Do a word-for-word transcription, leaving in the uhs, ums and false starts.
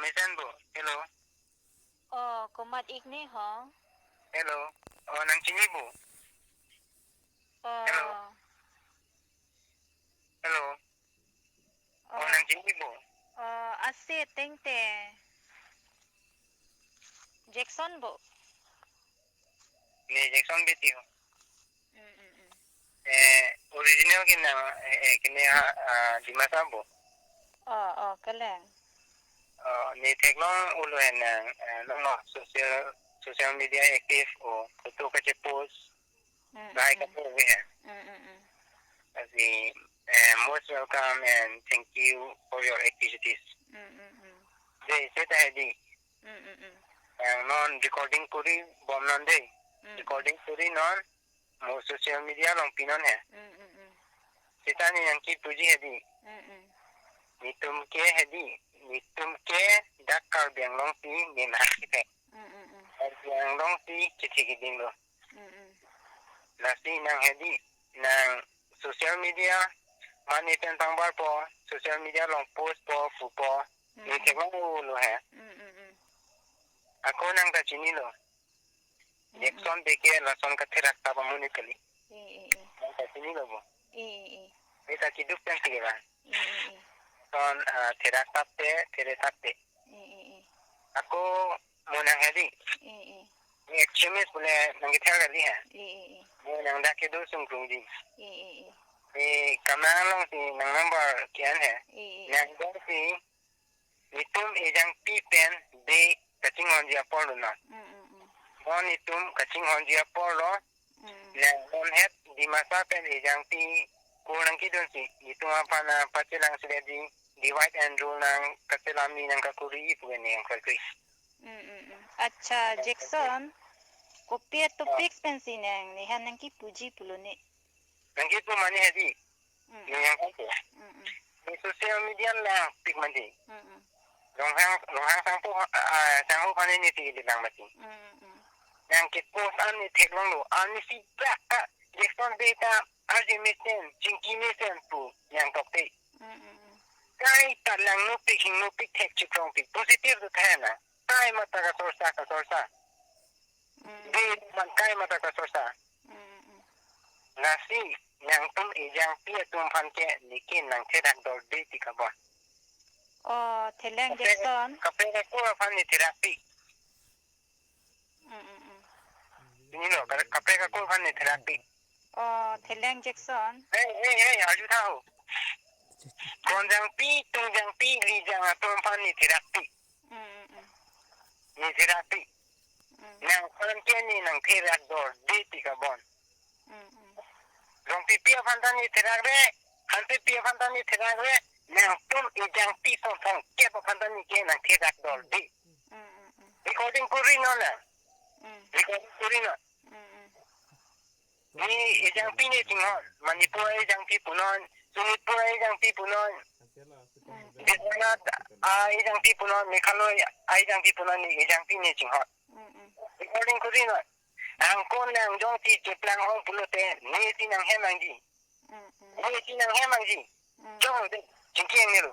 Mesen bo. Hello. Oh, komat ik ne ho? Hello. Oh, nang chini bo? Oh. Hello. Hello. Oh, oh, nang chini bo? Oh, ase tengte. Jackson bo. Ne Jackson Bey ti ho. Mm, mm, mm. Eh, original ke nang, eh, eh, kene ha, ah, Dimasa bo. Oh, oh, kelang. Oh, ne theklong ulo he nang, eh, nang no social, social media active o, photo kache post. Mm, mm, bahai mm, kapo ve he. Mm, mm, mm. Lasi, eh, most welcome and thank you for your activities. Mm, mm, mm. Dei, seta hedi. Mm, mm, mm. Nang non recording kuri bom non dei. Mm, mm. Recording kuri non mo social media along pinon he. Mm, mm, mm. Seta ne nangkipuji hedi. Mm, mm. Netum ke hedi. Netum ke dak Karbi Anglong si ne nang kipe. Mm, mm, mm. Karbi Anglong si kithi kiding lo. Mm, mm. Lasi nang hedi, nang social media, mane pen pangbar po, social media along post po, pu po, mm, ne mm, theklong ulo he. Mm, mm, mm. Ako nang ta chini lo. Mm, mm. Jackson Bey ke lason katherak tap amonit kali. Eh, eh, eh. Nang ta chini lo bo. Eh, eh, eh. Beta kiduk pen sige ba. Eh, eh, eh. Son, ah, therak tap te, there tap te. Eh, eh, eh. Ako mo nang hedi. Eh, eh. Ne extremist pule nang kithar kali ha. Eh, eh, eh. Mo nang dak kedo sungkrung di. Eh, eh, eh. Ne kamang along si nang number ke-an he. Eh, eh, eh. Nang dong si netum ejangpi pen dei kachinghonji apor lo na. Mm, mm, mm. Mo netum kachinghonji apor lo. Mm. Nang non het Dimasa pen ejangpi kur nang kidun si, netum aphan nang pachelang sile di, divide and rule nang kachelam ni nang kakuri pu ne nang kakuri. Mm, mm, mm. Accha, Jackson, kopi a topic pensi nang, ne han nang kipuji pulo ne? Nang kipu mane hedi. Mm. Ne yang kan tu. Mm, mm. Ne social media langpik mati. Mm, mm. Ronghang, Ronghang Sangpu, ah, Sangpu aphan ne ti di lang mati. Mm, mm. Nang ke post an ne theklong lo, an ne si bak ka, Jackson Bey ta, arje mesen, chingki mesen pu, yang tok te. Mm, mm, mm. Kaita lang nupik, hing nupik, thek chikrong pik, positive tu thena. Kai mata kasorsa, kasorsa. Mm. Dei man kai mata kasorsa. Mm, mm. Lasi, nangtum ejangpi atum aphan ke, neke nang therak dor dei ti kabon. Oh, thelang Jackson. Kaprek akur aphan ne therakpi. Mm, mm, mm. Chini lo, ka-, kaprek akur aphan ne therakpi. Oh, thelang Jackson. Hey, hey, hey, arju tha ho. Konjangpi, tungjangpi, lijang atum aphan ne therakpi. Mm, mm, mm. Ne therakpi. Mm. Nang aphan ke ne nang therak dor dei ti kabon. Mm, mm. Rongpipi aphan ta ne therak re, Hansepi aphan ta ne therak re, nangtum ejangpi song song kep aphan ta neke nang therak dor dei. Mm, mm, mm. Recording kuri non na. Mm. Recording kuri non. Mm, mm. Ne ejangpi ne chinghon, Manipur ejangpi punon, Sonitpur ejangpi punon, mm, Biswanath, ah, ejangpi punon, Meghalaya ejangpi punon, ne ejangpi ne chinghon. Mm, mm. Recording kuri non. Angkon nang jongsi cheplang ong pulote, ne si nang hem nangji. Mm, mm. Ne si nang hem nangji. Mm. Jong de, chingki ang ne lo.